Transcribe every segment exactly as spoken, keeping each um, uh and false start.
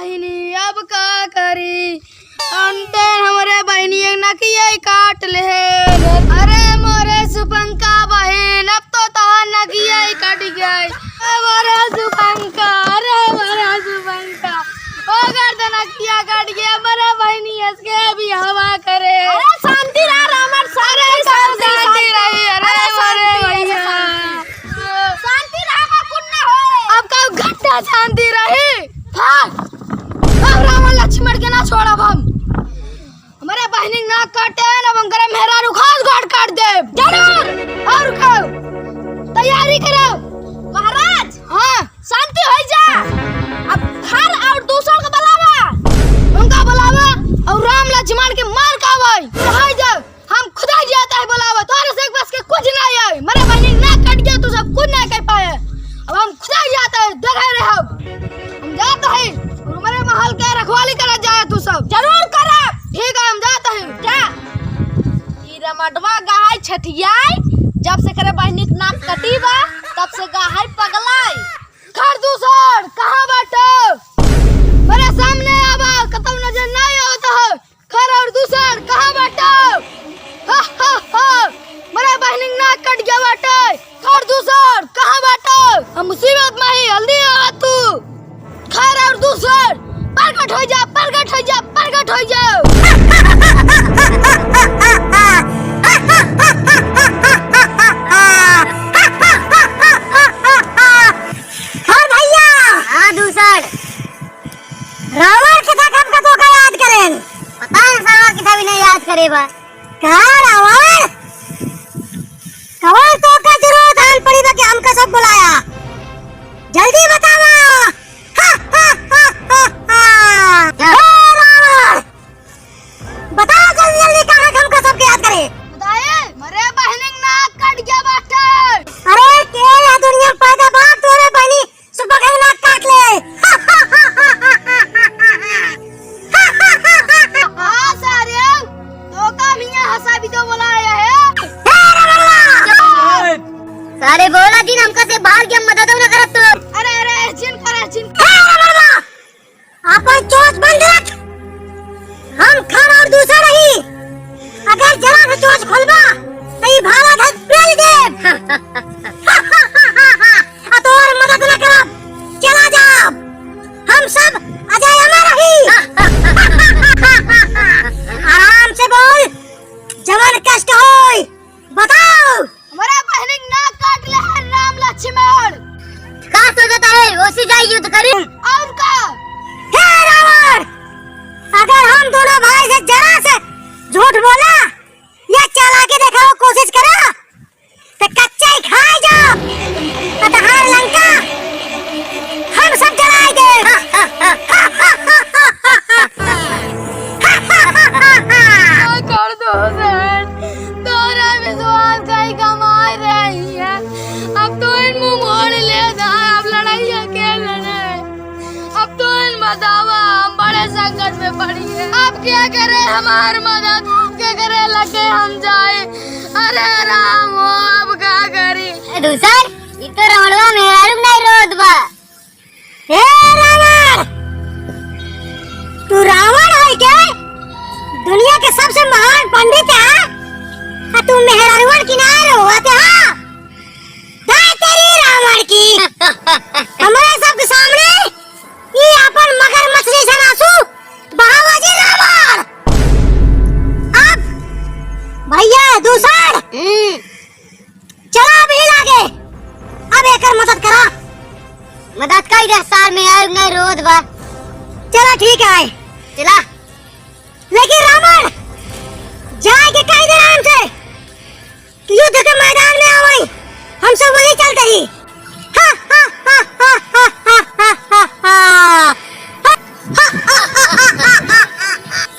बहिनी अब का करी, अंते हमरे बहिनी एक नकिया ही काट ले। अरे मोरे सुपंका बहिन, अब तो तहार नकिया ही कट गई। अरे मोरे सुपंका, अरे मोरे सुपंका, ओकर तो नकिया कट गया, मोरे बहिनी इसके भी हवा करे। अरे शांति रह, रावण, शांति, अरे शांति, शांति शांति। रही, अरे अरे मोरे शांति, अरे भैया। शांति। शांति रहा, कुछ ना होए। अब का घंटा शांति रही? हाँ। अब रावण लक्ष्मण के ना छोड़ब हम। हमरे बहिनी के नाक काटे, अब हम करे मेहरारू खास गाड़ काट देब। जरूर। और का? तैयारी करो। महाराज। हाँ। शांति होई जा। अब खर और दूसर के बुलावा। उनका बुलावा और राम लक्ष्मण के मार के आवे। होई जा। हम खुदा जाता है बुलावा, तोहरे से बस के कुछ नहीं है। मेरे बहिनी नाक कट गया, तू सब कुछ नहीं कर पाए। अब हम खुदा जाता है, देखे रहे हम। हम जाता है और मेरे महल के रखवाली करा जाए तू सब। जरूर करब। ठीक है, हम जाता है। जा। ई रमटवा गहाई छठियाई, जब से करे बहिनी के नाक कटी बा, तब से गहाई पगलाई। खर दूसर, कहाँ बाटो? मेरे सामने आवा, कतौ नजर नहीं आवत है। खर और दूसर, कहाँ बाटो? हा, हा, हा। मेरे बहिनी के नाक कट गया बाटे। खर दूसर, कहाँ बाटो? हम मुसीबत में ही, जल्दी आवा तू। खर और दूसर, प्रकट हो जा, प्रकट हो जा, प्रकट हो जा। हाँ भैया। हाँ दूसर। रावण के तक हमका तो का याद करेन। पता है रावण के भी नहीं याद करे बा। का रावण? कवन तो का जरूरत हाल पड़ी बा कि हमका सब बुलाया? जल्दी बतावा। हा, हा, हा, हा, हा। हे रावण, बताओ जल्दी जल्दी, कहाँ के हमका सबके याद करे? बताए, मरे बहिनी के नाक कट गया बाटे। अरे के या दुनिया में पैदा बा तोरे बहिनी सुपंका के नाक काट ले। हाँ सारे, तो का मियाँ हंसा भी तो बोला आया है। हे रे बड़वा! सारे बोला दिन हमका से बाहर के मदद न करत तो। अरे अरे जिन करे जिन। हे रे बड़वा! आपन चोंच बंद रख। हम खर और दूसर रही। अगर जरा से चोंच खोलबा, त ई भाला धर पेल देब। आ तोर मदद न करब। चला जाब। हम सब अजय अमर रही। आराम से बोल, जवन कष्ट होई, बताओ। हमारा बहनी के नाक काट ले है राम लक्ष्मण। का सोचता है, ओसी जाई युद्ध करी? और का? हे रावण, अगर हम दोनों भाई से जरा से झूठ बोला या चालाकी देखावे कोशिश करा, तो कच्चा ही खाए जाओ। कटहार लंका हम सब जलाए दे। का कर दो सर, तोरा विश्वास का ही कमाई रही है। अब तो इन मुंह मोड़ ले जा, अब लड़ाई के लड़े। अब तो इन बतावा, हम बड़े संकट में पड़ी है। अब क्या करे हमार मदद, अब क्या करे लगे हम जाए। अरे राम हो, अब का करी? ए दूसर, ई तो रावणवा मेहरारू नहीं रोत बा। ए रावण, तू रावण है के? दुनिया के सबसे महान पंडित है, आ तू मेहरारुवन की नाय रोवत है? दाय तेरी रावण की। हमारे सबके सामने ई अपन मगरमच्छ जैसन आंसू बहावा जी रावण। अब भैया दूसर, हम्म। चला अभी लागे, अब एकर मदद करा। मदद का ही रह सार में यार नहीं रोत बा। चला ठीक है। चला। लेकिन रावण, जाए के कह दे राम से कि युद्ध के मैदान में आवई, हम सब वहीं चलते ही। हा, हा, हा।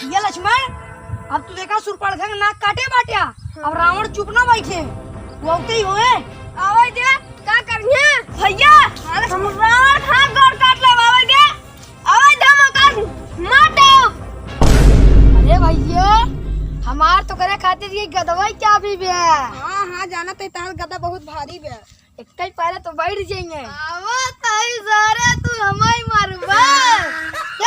ये लक्ष्मण, अब तू देखा सूर्पणखा के नाक काटे बाट्या, अब रावण चुप ना बैठे, वो अउते ही होए। आवे दे, का करिए भैया? अरे हम रावण खा गोड़ काट ले, आवे दे। अबे धमाका मार दो। अरे भैया, हमार तो करे खातिर ये गदवा ही काफी बे। हाँ, हाँ, जाना तो तार गदा बहुत भारी बे। एक ही पहले तो बैठ जाएंगे। आवा ताई सारे, तू हमारी मारबा। ए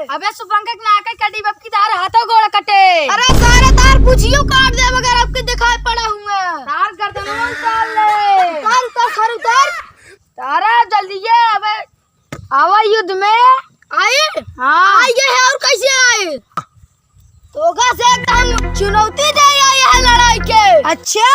अबे सुपंखा के नाक कटी, बाप की तार हाथों गोड़ कटे। अरे सारे तार पूछियो काट दे अगर आपके दिखाई पड़ा हुआ। तार गर्दनवा उतार ले। उतार, उतार, सर उतार। तारा जल्दी ये अबे आवा युद्ध में। आए? हाँ। आए है और कैसे आए? तोका से एकदम चुनौती दे आई है लड़ाई के। अच्छा?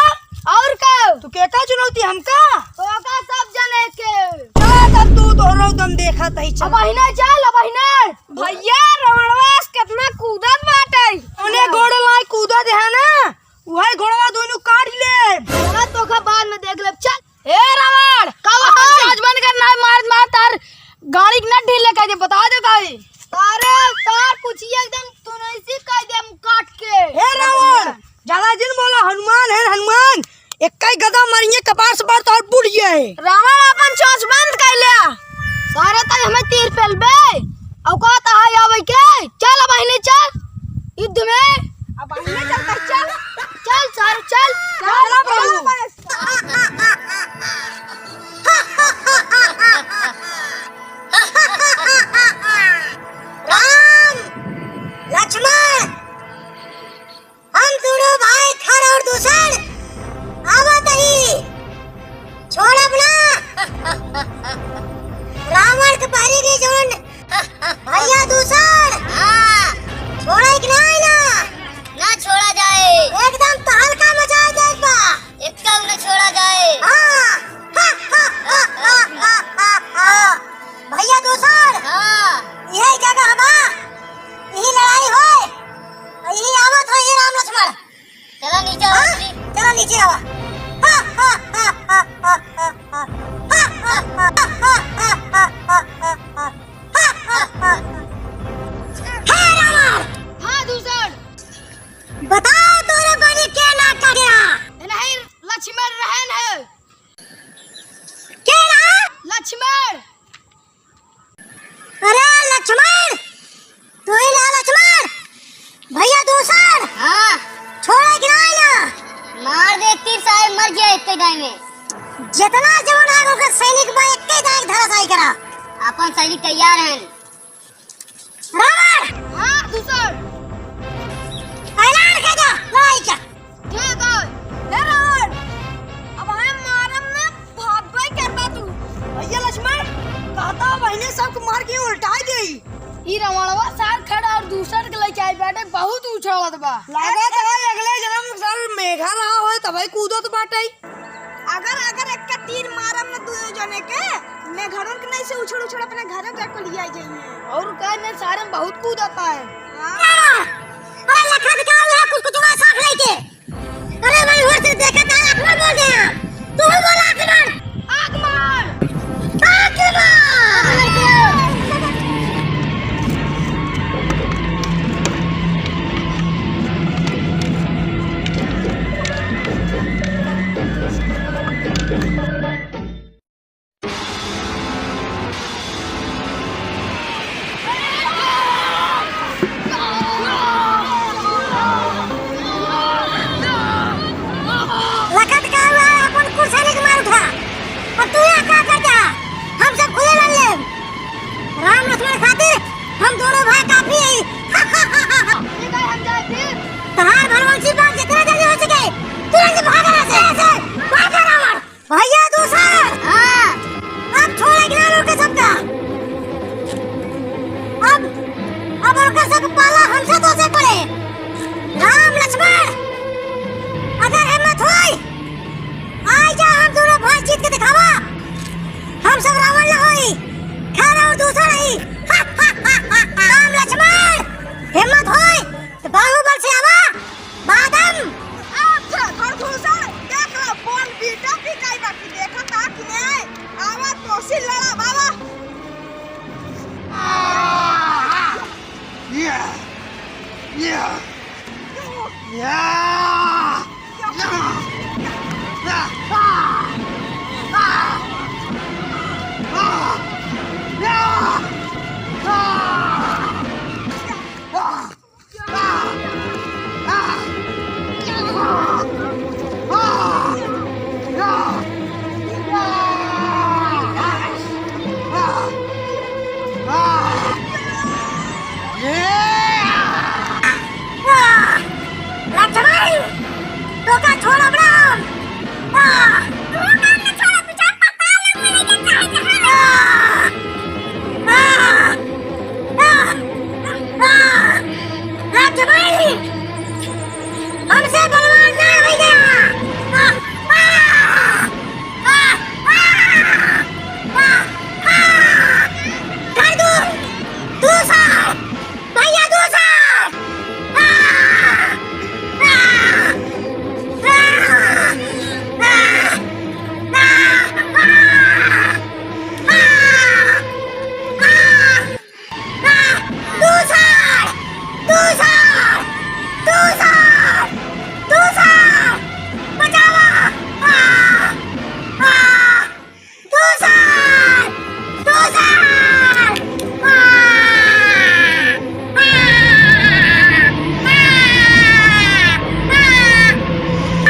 और का? तू केका चुनौती हमका? तोका सब जने के। चल तब तू तोरो दम देखा तही चल। अब अहिने चल, अब अहिने। भैया रमणवास कितना कूदत बाटे। उन्हें हाँ। गोड़ लाई कूदत है ना, वही गोड़वा दोनों काट ले। चला तोका बाद में देख ले, चल। ए रावण, का अपन बा? चाच बन कर ना मार, मार तार गाड़ी के नट ढीले कर दे, बता दे भाई। अरे तार पूछिए एकदम तू नहीं सी कह दे हम काट के। ए रावण, ज्यादा जिन बोला, हनुमान है हनुमान, एक कई गदा मारिए कपार से बार तो और बुढ़ गया है। रावण अपन चाच बंद कर लिया। सारे तक हमें तीर पेल बे, औकात है आवे के, चल अब अहिने चल, युद्ध में। अब अहिने चल, चल, चल सारे चल, चल, चल, चल। राम, लक्ष्मण, हम दोनों भाई खर और दूषण आवत ही। छोड़ब ना। रावण के पहली के जोन भैया दूषण। हाँ। छोड़े के नाही ना। ना छोड़ा जाए। एकदम तहलका मचाए जाए बा। एकदम न छोड़ा जाए। हाँ। भैया दूषण। हाँ। यही जगह बा। यही लड़ाई होए। यही आवत होए राम लक्ष्मण। चला नीचे आवा, हाँ? चली। चला नीचे आवा। हे रावण! हाँ, दूषण। बताओ तोरे बनी के ना करिया? नहीं, लक्ष्मण रहन है। के ना? लक्ष्मण। अरे लक्ष्मण, तू ही ना लक्ष्मण? भैया दूषण। हाँ। छोड़े के नाही ना। मार दे तीर साहब, मर गया एक दाई में। जितना जवान है ओकर सैनिक बा एक दाई धराशायी करा। अपन सैनिक तैयार हैं। रावण। हाँ दूषण। ऐलान कर दे लड़ाई का। ठीक है, हे रावण, अब हम मारम ना, भागबे करबा तू। भैया लक्ष्मण, कहता बहिने सबके मार के उलटाई देई। ई रावणवा सार खड़ा और दूषण के लेके आई बाटे, बहुत उछालत बा। लागत है अगले जन्म में सार मेघा रहा होए तबे कूदत बाटे। अगर, अगर एक का तीर मारम ना दुनो जने के, मेघरन के नहीं से उछड़, उछड़ अपने घरे जाके लिया जाइए। और का ने सारे में बहुत कूदत है। हाँ। अरे लखन का यहाँ कुछ कुछ साथ लेके। अरे भाई, होश से देखा था, आक्रमण बोल दे। तू भी बोला आक्रमण। आक्रमण। आक्रमण। लखत का हुआ है, अपन कुल सैनिक मार उठा। और तू यहाँ का कर जा? हम सब खुले लड़ लेब। राम लक्ष्मण खातिर हम दोनों भाई काफी है। ठीक है, हम जाए फिर। तहार भरवंशी बात जितना जल्दी हो सके, तुरंत भाग यहाँ से, यहाँ से। भाग रावण। भैया दूषण। हाँ। अब छोड़े के ना लोग के सबका। अब, अब ओकर सब पाला हमसे तो से पड़े। राम लक्ष्मण, अगर हिम्मत होई, आई जा हम दोनों भाई जीत के दिखावा। हम सब रावण ना होई, खर और दूषण ही। राम लक्ष्मण, हिम्मत होई तो बाहुबल से आवा। बादम। अच्छा, खरदूषण, देख लो, बोन बीटा पिटाई बाकी देखा ता कि नहीं? आवा, तोसी लड़ा, बाबा। या! या! या! ओका छोड़ब ना हम। आ, तू काम ना छोड़ब, तू जा पाताल लोक में लेके चाहे जहाँ ले। आ, आ, आ, आ, आ, जमाई, हमसे बलवान ना होइगा। आ, आ, आ, आ, आ, आ, कर दो, दूसर। भैया दूसर! आ! आ! दूसर! दूसर! दूसर! दूसर! बचावा! आ! आ! दूसर! दूसर! आ! आ! आ! आ! आ!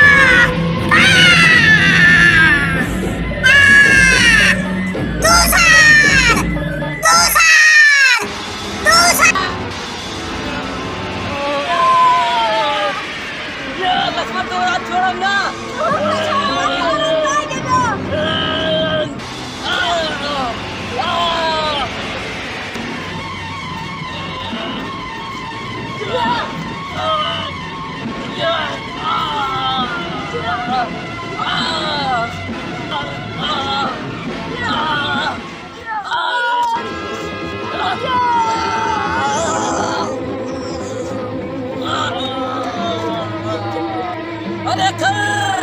आ! दूसर! दूसर! दूसर! या, लक्ष्मण, तोर हाथ छोड़ब ना। अरे खर,